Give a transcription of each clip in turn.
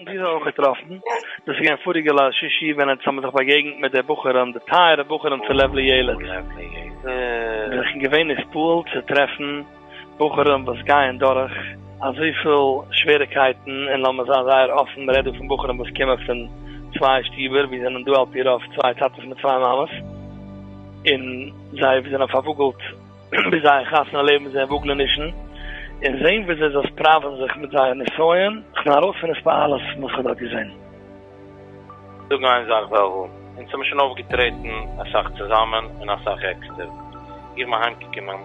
זי איז אויך געטראפן, דאס איז געווען פאריגע ליל שישי ווען אונז האבן זיך באגעגנט מיט די בחורים, די טייערע בחורים פון לב לילד. בין איך געווען נתפעל צו טרעפן בחורים וואס גייען דורך אזויפיל שוועריקייטן, און לאמיר זיין זייער אפן, מ'רעדט דא פון בחורים וואס קומען פון צוויי שטיבער ווי זענען דא על פי רוב צוויי טאטעס מיט צוויי מאמעס, און זיי זענען פארוואגלט ביז זייער חתונה לעבן זיי וואגלענישן, און זען וויאזוי זיי ספראווען זיך מיט זייער נסיון, כ'בין ארויס פון התפעלות פון וואס כ'האב דארט געזען. זאגן איין זאך וועלוול, אונז האבן שוין אויפגעטרעטן אסאך צוזאמען און אסאך עקסטער, איך בין אהיימגעקומען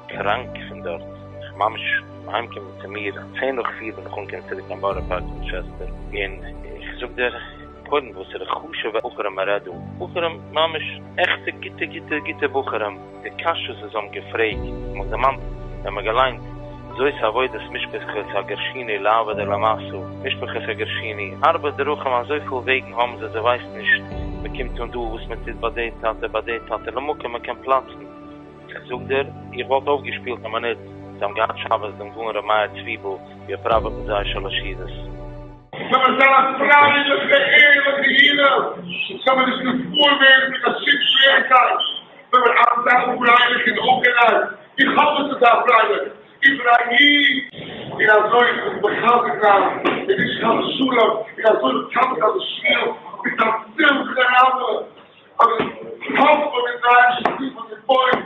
קראנק פון דארט, איך ממש אהיימקומען צו מיר צען נאך פיר בין איך אנגעקומען צוריק קיין בארא פארק פון טשעסטער, און איך זאג דיר קודם וואסערע חשובע בחורים מען רעדט דא, בחורים ממש עכטע גוטע גוטע גוטע בחורים, די קשיות וואס זיי האבן געפרעגט האט מיך דערמאנט ווען מ'האט געליינט זאת עבודת משפחת הגרשוני לעבוד אל המסו, משפחת הגרשוני, הרבה דרכים אזויפיל וועגן האבן זיי, זיי ווייסן נישט מען קומט אן דא וואס מען טוט ביי די טאטע ביי די טאטע למקום מען קען פלאצן. איך זאג דיר, איך וואלט אויפגעשפילט א מינוט, זיי האבן געהאט שבת דעם גאון ר' מאיר צוויבל ווי ער פראוועט מיט זיי שלש סעודות. זאל מען זיין א פרייליכע ערליכע אידל, זאל מען נישט נתפעל ווערן מיט קיין שום שווערקייט, זאל מען אלץ זיין פרייליך און אויפגעלייגט, איך האף עס איז זיין פרייליך, איך בין א איד, און אזוי זיך מחזק זיין, און נישט חס ושלום, און אזוי מקבל זיין די שיעור מיט א שמחה רבה, אבער האפן מיר זייער שטיף און געבויט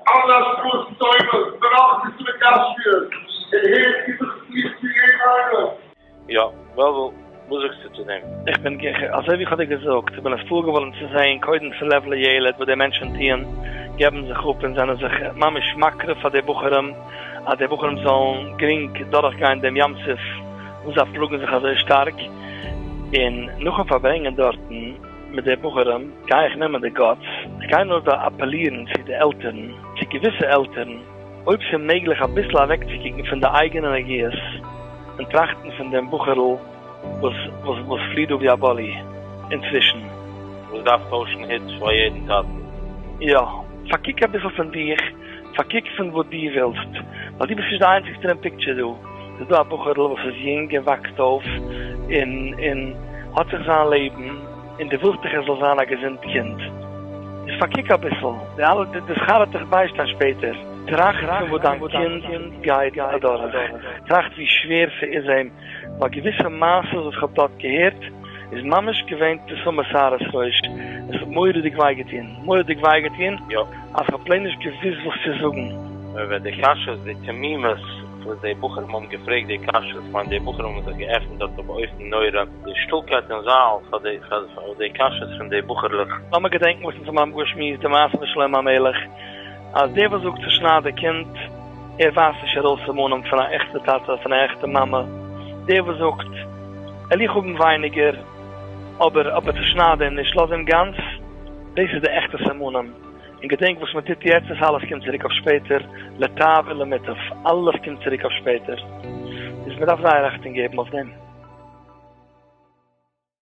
אלע השפעות טובות ברוחניות ובגשמיות, און הערט צו זיך צו צו יעדן איינעם. יא, וועלוול, וואס זאגסטו צו דעם? איך בין גיכער, אזוי ווי איך האב דיר געזאגט, איך בין נתפעל געווארן צו זען קודם פון לב לילד וואס די מענטשן טוען, געבן זיך אפ און זענען זיך ממש מקריב פאר די בחורים, אז די בחורים זאלן גרינג דורכגיין דעם ים סוף וואס זיי פלאגן זיך אזוי שטארק, און נאכן פארברענגען דארטן מיט די בחורים גיי איך נעמען די guts, איך גיי נאר דא אפעלירן צו די עלטערן, צו געוויסע עלטערן, אויב ס'איז מעגליך אביסל אוועקצוקוקן פון די אייגענע נגיעות און טראכטן פון דעם בחור'ל וואס וואס וואס פליט דא ווי א באלי אינצווישן. וואס דארף טוישן היץ פאר יעדן טאטן. יא, פארקוק אביסל פון דיך, פארקוק פון וואס דו ווילסט, ווייל דו ביסט נישט די איינציגסטער אין picture דא, ס'איז דא א בחור'ל וואס איז יונג און וואקסט אויף און און האט זיך זיין לעבן, און דו ווילסט דאך ער זאל זיין א געזונט קינד, איז פארקוק אביסל, די אלע די שכר וועט דיך ביישטיין שפעטער, טראכט פון וואס דיין קינד גייט אדורך, טראכט ווי שווער ס'איז אים, ווייל געוויסע מעשות וואס כ'האב דארט געהערט איז ממש געווען תסמא שערות ראש, עס האט מורא'דיג וויי געטון, מורא'דיג וויי געטון, אז כ'האב plain נישט געוואוסט וואס צו זאגן. ווען די קשיות, די תמימות וואס די בחורים האבן געפרעגט די קשיות, כ'מיין די בחורים האבן זיך געעפנט דארט באופן נורא, די שטילקייט אין זאל פאר די פאר די קשיות פון די בחור'לעך. לאמיר געדענקן וואס אונז האבן אמאל געשמועסט, די מעשה פון שלמה המלך, אז דער וואס זאגט צושנייד די קינד, ער ווייזט נישט ארויס סימנים פון א עכטע טאטע, פון א עכטע מאמע. דער וואס זאגט, על איך האבן ווייניגער, אבער אבער צושנייד אים נישט, לאז אים גאנץ, דאס איז די עכטע סימנים. און געדענק וואס מען טוט יעצט, דאס אלעס קומט צוריק אויף שפעטער, לטב ולמוטב, אלעס קומט צוריק אויף שפעטער. איז מען דארף זייער אכטונג געבן אויף דעם.